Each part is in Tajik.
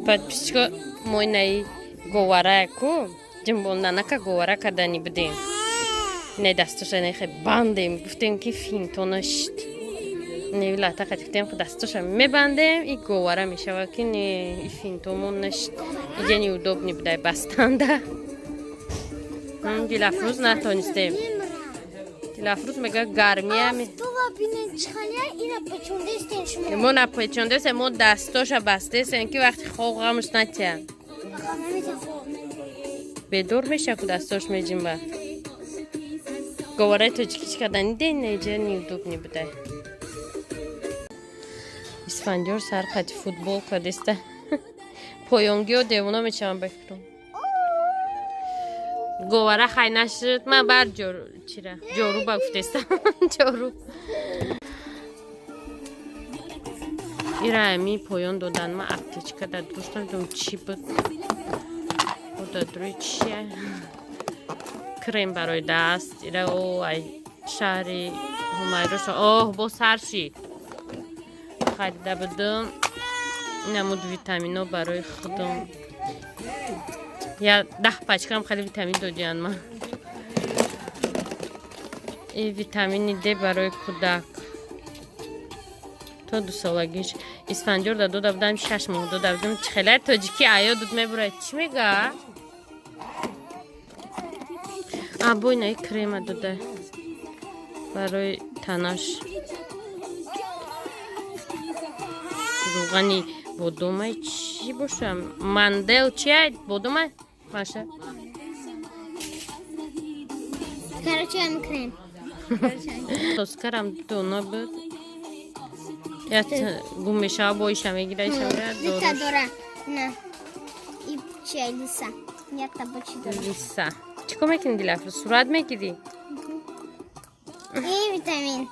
Подписчико, мо инаи говараку ҷимбонданака говара кардани будем. Не, дастоша нехе бандем, гуфтем, ки финтонашт не латақати, гуфтем, дастоша мебандем и говара мешава, ки не, и финтомон нашт. Иҷа неудобный будай бастанда. Дилафрӯз натонистем. Дилафрӯз мега, гармия. Мо напечондесем, мо дастоша бастесем, ки вақти хоб ғамш натия, бедор меша, ку дастош меҷимба. Говараи тоҷикӣ чӣ кардани ден, неҷа неудобный будай. Исфандиёр сар қати футбол кардеста, поёнгиё девона мешавам ба фикрам. Говара хай нашуд, ман бар чира ҷоруба гуфтестам, ҷоруб. Ира ами поён додан, ма аптечка дар дуруст намедонам чӣ буд, дадруи чия, крем барои даст. Ира о ай шаҳри Ҳумайроша, оҳ, бо сар шид, харида будум. Инамуд витамино барои худум, я 10 пачкам хеле витамин додиян ма. И витамини Д барои кӯдак то 2 солагиш. Исфандиёр да дода будам, 6 моҳ дода будам. Чӣ хеле тоҷикӣ аё дуд мебурад, чӣ мега? А бо инаи крема дода барои танаш, рӯғани бодомай чӣ боша, мандел чия, бодомай маша. Короче, крем. Тоскарам дона буд, гум мешава, бо иша мегира, иша. Лиса дора. На. И чай лиса. Якта бочи дора. Лиса. Чӣ кор мекунӣ, Дилафрӯз? Сурат мегирӣ? И витамин.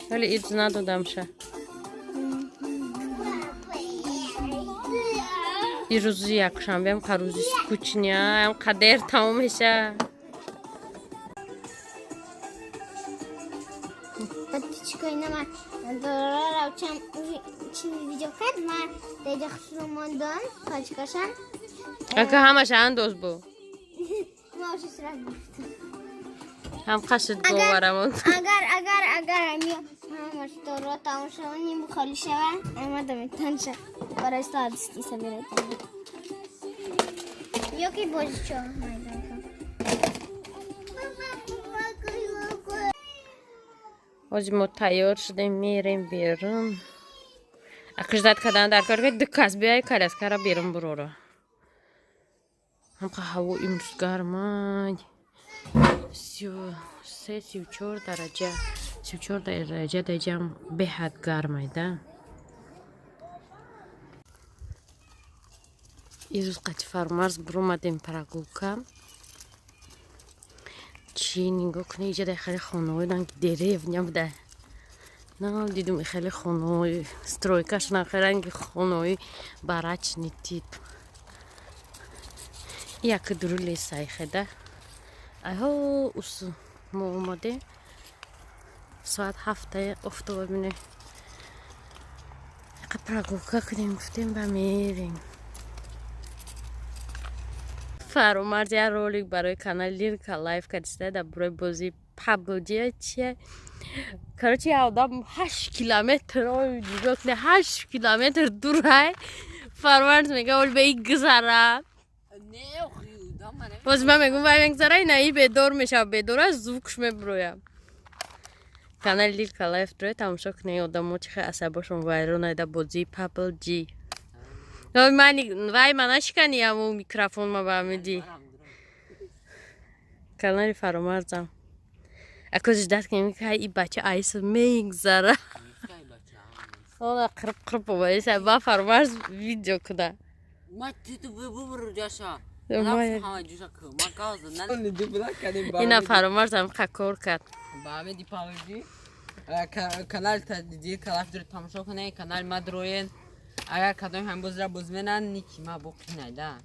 Вале ирз надодамша. И рӯзи якшанбеам қа рӯзи скучный ам, қадер тамом меша. Подписчикои нама дора равчам чи видео кард, ма деҷа хушрӯ мондон пачкашам. Ака, ҳамаша андоз бу. Ма уже сурат гирифтам. Ҳам қашид говарамон. Агар ами ҳамаш дора тамом шава, ним холӣ шава, ама даметанша барои сладости собирать. Ёки бозичо майданка. Ҳозир мо тайёр шудем, мерем берун. Акиждат кардан дар кор, ду кас биёй, коляскара берун бурора. Ҳамқа ҳаво имрӯз гармай. 33, 34 дараҷа, 34 дараҷа даҷам беҳад гармай да. Ирӯз қати Фармарз буромадем прогулка. Чӣ нигоҳ кунед, иҷа дар хеле хонаҳои ранги деревня буда. На дидум, хеле хонаҳои стройкашона хеле ранги хонаҳои барачный тип. Як дуру лесайхеда. Айҳо ус мо омадем. Соат 7-таи офтоба бинем. Яқа прогулка кунем, гуфтем, ба мерем. Фаромарз як ролик барои канали Лирка Лайф кардиста дар бораи бозии PUBG чия. Короче, я одам 8 километр, нигоҳ кунед, 8 километр дурай. Фаромарз мега, оли ба и гузара. Боз ман мегӯм, вай мегузара, ина и бедор мешава, бедора звукш мебуроям. Канали Лирка Лайф дурай, тамошо кунед, одамо чӣ хел асабошон вайрон дар бозии PUBG. Вай ма нашикани, аму микрофон ма ба мидӣ. Канали Фаромарзам. Акози ждать кунем, ки и бача айс мегзара. Она қирб қирб омадеса, ба Фаромарз видео куда. Ина Фаромарзам қа кор кард. Канал дил калаф тамошо кунед, канал ма дроен. Агар кадоми ҳам бозра боз менан, ники ма боқинайда.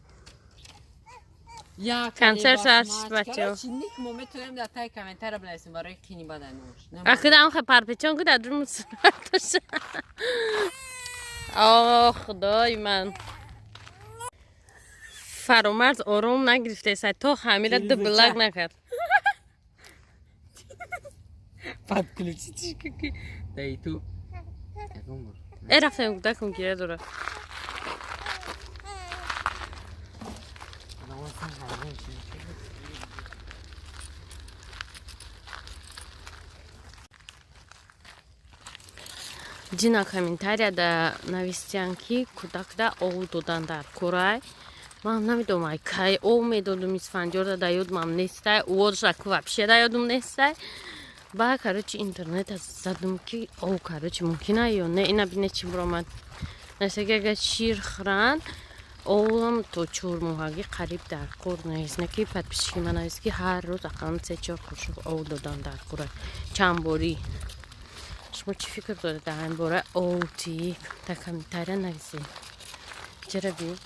Концерт сар бачаҳо. Ник мо метавонем дар таи комментария бинависем барои қини бадануш. Акидам хе парпечон ки дар дурму сураташ. О, худои ман. Фаромарз ором нагирифтеса то ҳамира ду блак накард. Подключитесь ки дай ту. Э рафтем кудакум гире дора. Ҷина комментарияда навистиян ки кӯдакда ов додан дар курай. Ман намедонам ай кай ов медодум исфанҷорда да ёдмам нестай, уодша ку вообще да ёдум нестай. Ба короче интернета задум ки ов короче мумкина ё не ина бине чӣ буромад. Насаги агар шир хӯранд овам то 4 моҳагӣ қариб дар кор нест. Не ки подписчики ман навист ки ҳар рӯз ақаллан се-чор қошуқ ов додан дар кора. Чанд борӣ. Шумо чӣ фикр доред дар ин бора ов тип? Дар комментария нависед. Чара би?